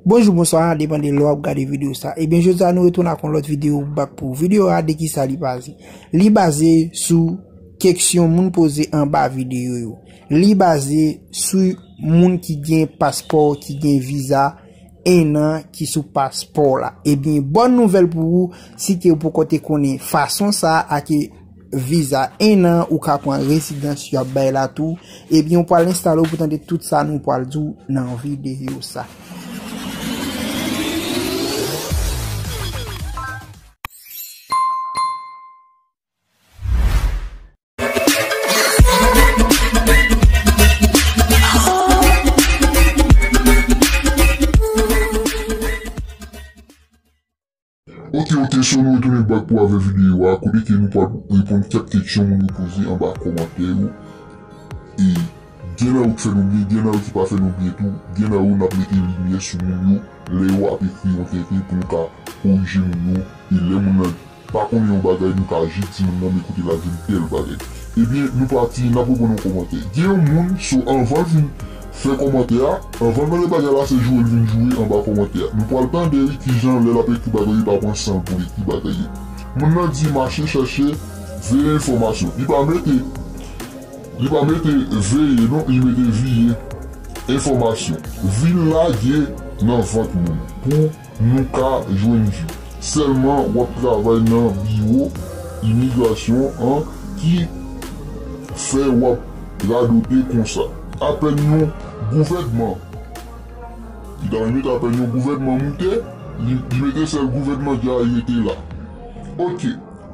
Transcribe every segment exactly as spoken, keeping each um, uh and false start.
Bonjou, bonswa, depann de lè w ap gade videyo sa. Ebyen, jodi a nou retounen ak yon lòt videyo bak pou ou. Videyo a de kisa li baze? Li baze sou keksyon moun poze anba videyo yo. Li baze sou moun ki gen paspò, ki gen viza en an ki sou paspò w la. Ebyen, bòn nouvèl pou ou, si ke ou poko te konnen fason sa a ke viza en an ou ka pran rezidans y ap bay la tou, ebyen, ou pral enstale w pou tande tout sa nou pral di w nan videyo sa. Ok, ok, so nou retounen back pou avè videyo a, kote ke nou pral reponn kèk keksyon moun yo poze anba kòmantè yo. E gen nan yo ki fè nou byen, gen nan yo ki pa fè nou byen tou, gen nan yo n ap mete limyè sou moun yo, lè yo ap ekri yon tenten pou nou ka korije moun yo, e lè moun nan pa konnen yon bagay, nou ka jis di moun nan, men kote l ap jwenn tèl bagay. Ebyen, nou pati, n ap reponn yon kòmantè. Gen yon moun, so anvan l fin fè kòmantè a, anvan l mande bagay la, se joure l vin joure anba kòmantè a. Nou pral tande, wi, kijan lè l ap ekri bagay yo, li pa pran san l pou l ekri bagay yo. Moun nan di mache chèche, veye enfòmasyon. Li pa mete, li pa mete veye, non, li mete viye enfòmasyon. Vin lage nan vant moun pou nou ka jwenn vi. Sèlman w ap travay nan biwo imigrasyon an ki fè w ap radote konsa. Apèn yon gouvènman. Li ta mete apèn yon gouvènman moute, li, li mete sèl gouvènman ki arete la. Ok.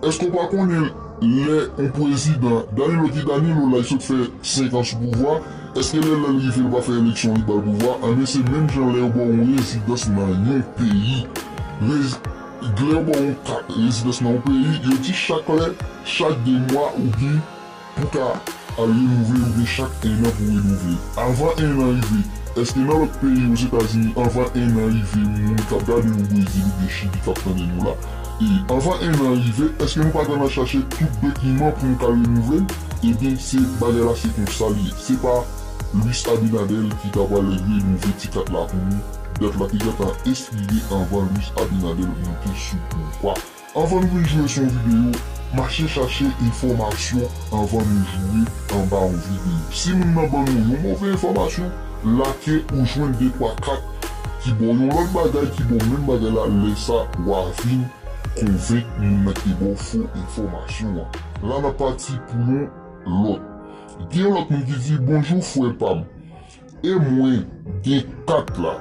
Èske w pa konnen lè yon prezidan, Danilo ki Danilo la, li sot fè senk an sou pouvwa, èske lè lè l rive l pa fè eleksyon li ba l pouvwa? Anben se menm jan lè yo ba w yon rezidans nan yon peyi. Rez, lè yo ba w yon kat rezidans nan yon peyi, yo di chak lè, chak de mwa ou gen pou ka al renouvle oubyen chak en an pou renouvle. Anvan en an rive, èske nan lòt peyi Ozetazini, anvan en an rive, moun k ap gade nou Brezil oubyen Chili k ap tande nou la, e anvan en an rive, èske nou pa t ann al chache tout dokiman pou nou ka renouvle? Ebyen, se bagay la se konsa li ye. Se pa Luis Abinader ki ta pral renouvle ti kat la pou nou. Dat la te gentan espire anvan Luis Abinader monte sou pouvwa. Anvan nou vin joure sou yon videyo, mache chache enfòmasyon anvan nou joure anba yon videyo. Si moun nan ban nou yon move enfòmasyon, lake ou jwenn de twa kat ki ba w yon lòt bagay ki ba w menm bagay la, lè sa w a vin konvenk moun nan ki te ba w fo enfòmasyon an. La n ap pati pou yon lòt. Gen yon lòt moun ki di, bonjou frè pa m. E mwen gen kat la,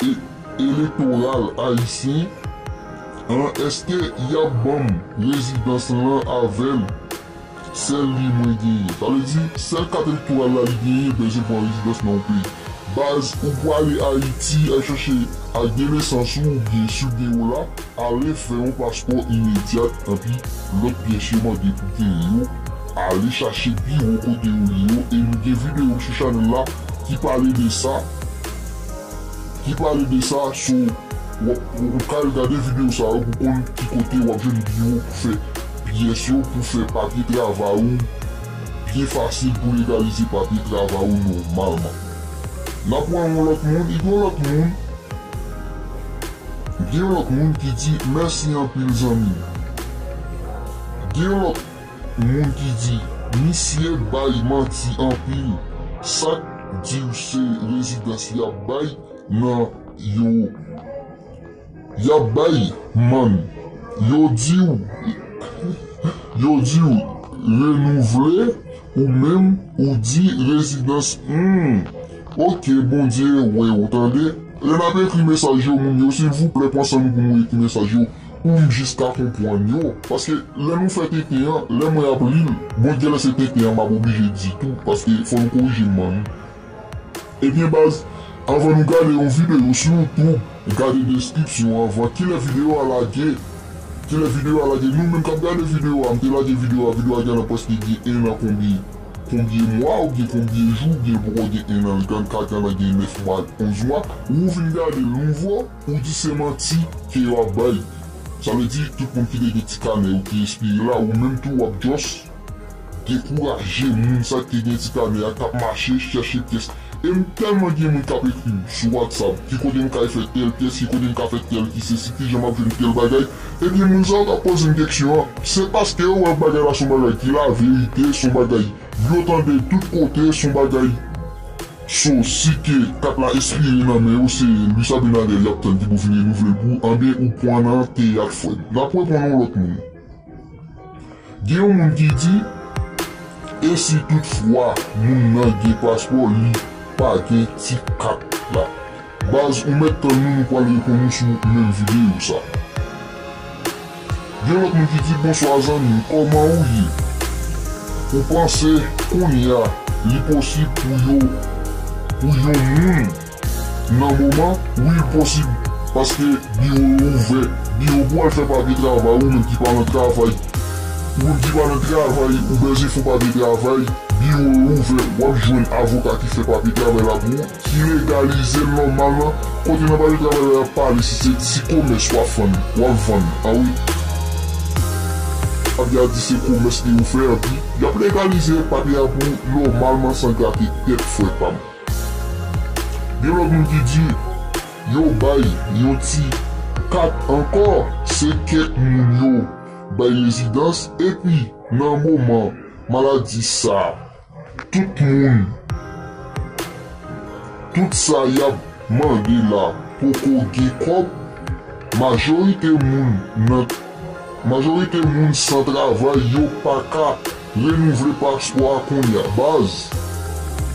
e, elektoral ayisyen an, èske y ap ban m rezidans lan avè l? Sèl li mwen genyen. Sa vle di, sèl kat elektoral la li genyen, bezwen pran rezidans nan yon peyi. Baz, ou prale Ayiti, al chache ak de nesans ou oubyen sou de ou la, ale fè yon paspò imedyat, anpi lòt pyès yo mande pou genyen yo, ale chache biwo kote yo ye yo, e nou gen videyo sou chanèl la ki pale de sa, ki pale de sa, so, w ap, ou ka al gade videyo sa yo pou konn ki kote w ap jwenn biwo pou fè pyès yo, pou fè papye travay ou, byen fasil pou legalize papye travay ou nòmalman. N ap pran yon lòt moun, gen yon lòt moun, gen yon lòt moun ki di, mèsi anpil zanmi m. Gen yon lòt moun ki di, misye bay manti anpil, sa k di w se rezidans y ap bay nan yo. Y ap bay, man. Yo di w, yo di w renouvle, ou menm ou di rezidans. Hmm. Ok, Bondye wè w, tande. Lè n ap ekri mesaj yo, moun yo, silvouplè, pran san nou pou nou ekri mesaj yo pou m jis ka konprann yo. Paske lè nou fè tenten an, lè mwen ap li l, bon, genlè se tenten an m ap oblije di tou, paske fò nou korije m, man. Ebyen baz, anvan nou gade yon videyo sou YouTube, gade deskripsyon anvan. Kilè videyo a lage? Kilè videyo a lage? Nou menm k ap gade videyo a, m te lage videyo a, videyo a genlè prèske gen en an, konbyen, konbyen mwa oubyen konbyen jou, oubyen poko gen en an, li ka, ka genlè gen nèf mwa, onz mwa. Ou vin gade l nouvo, ou di se manti ke yo ap bay. Sa vle di, tout moun ki te gen ti kanè yo ki enspire la, ou menm tou w ap just dekouraje moun sa ki te gen ti kanè a k ap mache chèche pyès. E m tèlman gen moun k ap ekri m sou WhatsApp, ki kote m ka fè tèl pyès, ki kote m ka fè tèl, ki sesi, ki jan m ap jwenn tèl bagay. Ebyen, moun sa yo k ap poze m keksyon an, se paske yo wè bagay la se yon bagay ki laverite, se yon bagay yo tande tout kote, se yon bagay. So, si ke kat la espire nan men yo, se Luis Abinader y ap tann ki pou vin renouvle l pou ou, anben ou pran nan teyat, frè m. N ap reponn yon lòt moun. Gen yon moun ki di, e si toutfwa moun nan gen paspò, li pa gen ti kat la? Baz, ou mèt tann nou, nou pral reponn ou sou menm videyo sa. Gen lòt moun ki di, bonswa zanmi m, kòman ou ye? Ou panse kounye a li posib pou yo, pou yon moun nan moman? Wi, l posib, paske biwo yo ouvè. Biwo pou al fè papye travay, ou menm ki pa nan travay. Ou menm ki pa nan travay, ou bezwen fè papye travay, biwo yo ouvè, w ap jwenn avoka ki fè papye travay la pou ou, ki legalize l nòmalman, kote nan papye travay la y ap pale si se ti komès w ap vann, w ap vann, a wi. Papye a di se komès ke ou fè, anpi y ap legalize papye a pou ou nòmalman san grate tèt, frè pa m. Gen lòt moun ki di yo bay yon ti kat ankò, se kèk moun yo bay rezidans, epi nan moman maladi sa, tout moun, tout sa y ap mande la poko gen kòb, majorite moun nan, majorite moun san travay, yo pa ka renouvle paspò a kounye a. Baz,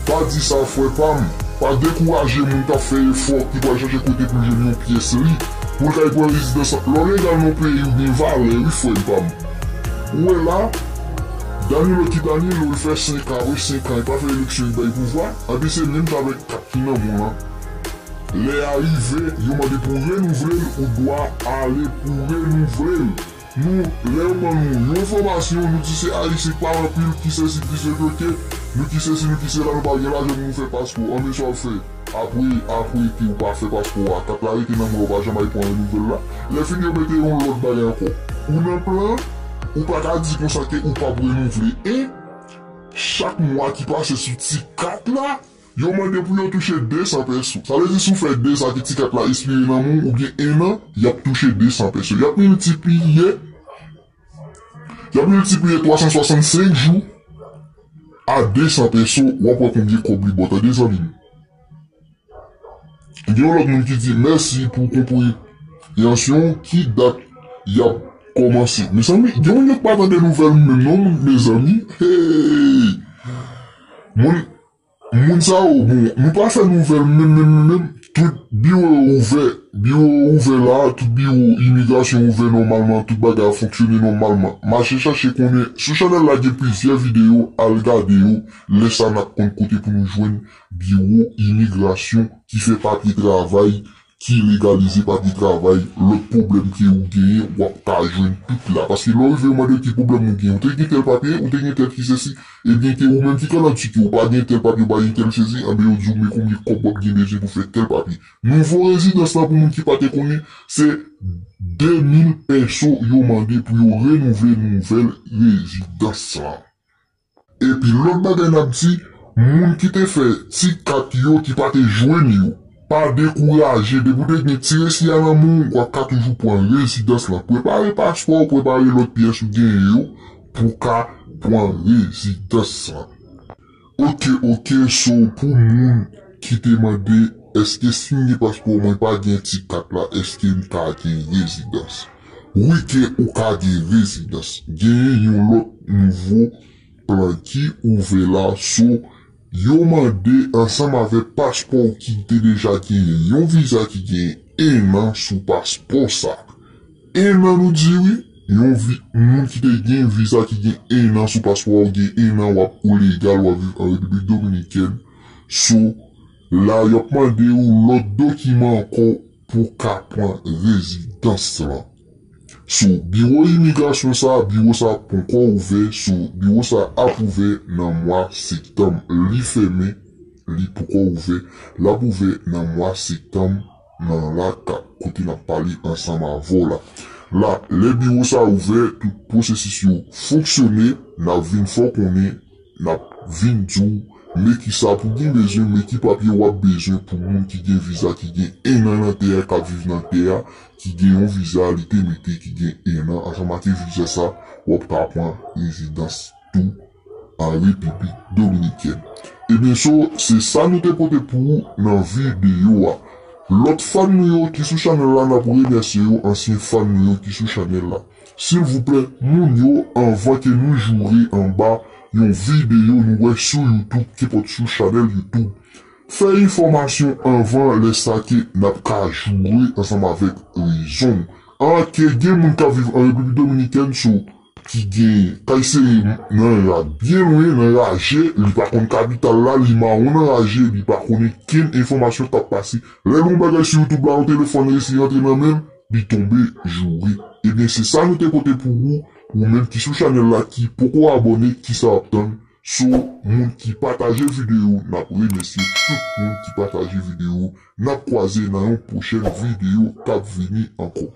pa di sa, frè pa m. Pa dekouraje moun k ap fè efò, ki pral chache kote pou l jwenn yon pyès li, pou l kay pran rezidans lan. Lè w legal nan yon peyi, ou gen valè, wi, frè pa m. Ou wè la, Danilo ki Danilo, li fè senk an, apre senk an, li pa fè eleksyon, li bay pouvwa. Anpi se menm jan avèk kat ki nan men w lan. Lè a rive, yo mande pou renouvle l, ou dwa ale pou renouvle l. Nou, lè yo ban nou yon enfòmasyon, nou di se Ayisyen k pa anpil, ki sesi, ki se kote, nou ki sesi, nou ki sela, nou pa gen lajan pou nou fè paspò. Anben sa w ap fè? Apre, apre ke ou pa fè paspò a, kat la rete nan men w, ou pa janm al pran renouvle l la. Lè fini, yo mete yon lòt bagay ankò. Ou nan plan, ou pa ka di konsa ke ou p ap renouvle. E chak mwa ki pase sou ti kat la, yo mande pou yo touche de san peso. Sa vle di si w fè de san ke ti kat la espire nan men w, oubyen en an, y ap touche de san peso. Y ap miltipliye, y ap miltipliye twa san swasannsenk jou a de san peso, w ap wè konbyen kòb li ba w, tande zanmi m. Gen yon lòt moun ki di, mèsi pou konpreyansyon w, ki dat y ap kòmanse? Mezanmi, gen moun yo k pa tande nouvèl m menm non, mezanmi. Hey! Moun, moun sa yo, bon, nou pa fè nouvèl menm, menm, menm, menm. Tout biwo yo ouvè, biwo yo ouvè la, tout biwo imigrasyon ouvè nòmalman, tout bagay ap fonksyone nòmalman. Mache chache konnen sou chanèl la gen plizyè videyo, al gade yo, lè sa n ap konn kote pou nou jwenn biwo imigrasyon ki fè papye travay, ki legalize papye travay, lòt pwoblèm ke ou genyen, w ap ka jwenn tout la. Paske lè w rive, yo mande w ki pwoblèm ou genyen. Ou te gen tèl papye, ou te gen tèl ki sesi, ebyen ke ou menm ki Kalanti ke ou pa gen tèl papye, ou pa gen tèl sesi, anben yo di w men konbyen kòb w ap gen bezwen pou fè tèl papye. Nouvo rezidans lan pou moun ki pa te konnen, se de mil peso yo mande pou yo renouvle nouvèl rezidans lan. Epi lòt bagay n ap di, moun ki te fè ti kat yo ki pa te jwenn yo, pa dekouraje, depi w te gen ti resi a nan men w, w ap ka toujou pran rezidans lan. Prepare paspò w, prepare lòt pyès ou genyen yo pou w ka pran rezidans lan. Oke, oke, so pou moun ki te mande, èske si m gen paspò mwen pa gen ti kat la, èske m ka gen rezidans? Wi ke ou ka gen rezidans. Genyen yon lòt nouvo plan ki ouvè la, so yo mande ansanm avèk paspò w ki te deja genyen yon viza ki gen en an sou paspò sa. En an nou di wi, yon vi, moun ki te gen viza ki gen en an sou paspò w, gen en an w ap ou legal, w ap viv an Repiblik Dominikèn. So, la y ap mande w lòt dokiman ankò pou w ka pran rezidans lan. So, biwo imigrasyon sa, biwo sa poko ouvè, so, biwo sa ap ouvè nan mwa septanm. Li fèmen, li poko ouvè, l ap ouvè nan mwa septanm, nan la ka, kote n ap pale ansanm avè w la. La, lè biwo sa ouvè, tout pwosesis yo fonksyone, n ap vin fè w konnen, n ap vin di w Men kisa pou gen bezwen, men ki papye w ap bezwen pou moun ki gen viza, ki gen en an nan tè a, k ap viv nan tè a, ki gen yon viza li te mete ki gen en an, ansanm ak viza sa, w ap ka pran rezidans tou an Repiblik Dominikèn. Ebyen, so, se sa nou te pote pou ou nan videyo a. Lòt fan nou yo ki sou chanèl la, n ap remèsye yo, ansyen fan nou yo ki sou chanèl la. Silvouplè, moun yo, anvan ke nou joure anba yon videyo nou wè sou YouTube, kenpòt sou chanèl YouTube, fè enfòmasyon anvan lè sa ke n ap ka joure ansanm avèk rezon. An ke gen moun k ap viv an Repiblik Dominikèn, so, ki gen Kay Sere nan rak byen lwen, nan raje, li pa konn kapital la, li mawon nan raje, li pa konnen kenn enfòmasyon k ap pase. Lè l wè yon bagay sou YouTube la, yon telefòn resi rantre nan men l, li tonbe joure. Ebyen, se sa nou te pote pou ou, ou menm ki sou chanèl la, ki poko abòne, kisa w ap tann? So, moun ki pataje videyo, n ap remèsye tout moun ki pataje videyo. N ap kwaze nan yon pwochèn videyo k ap vini ankò.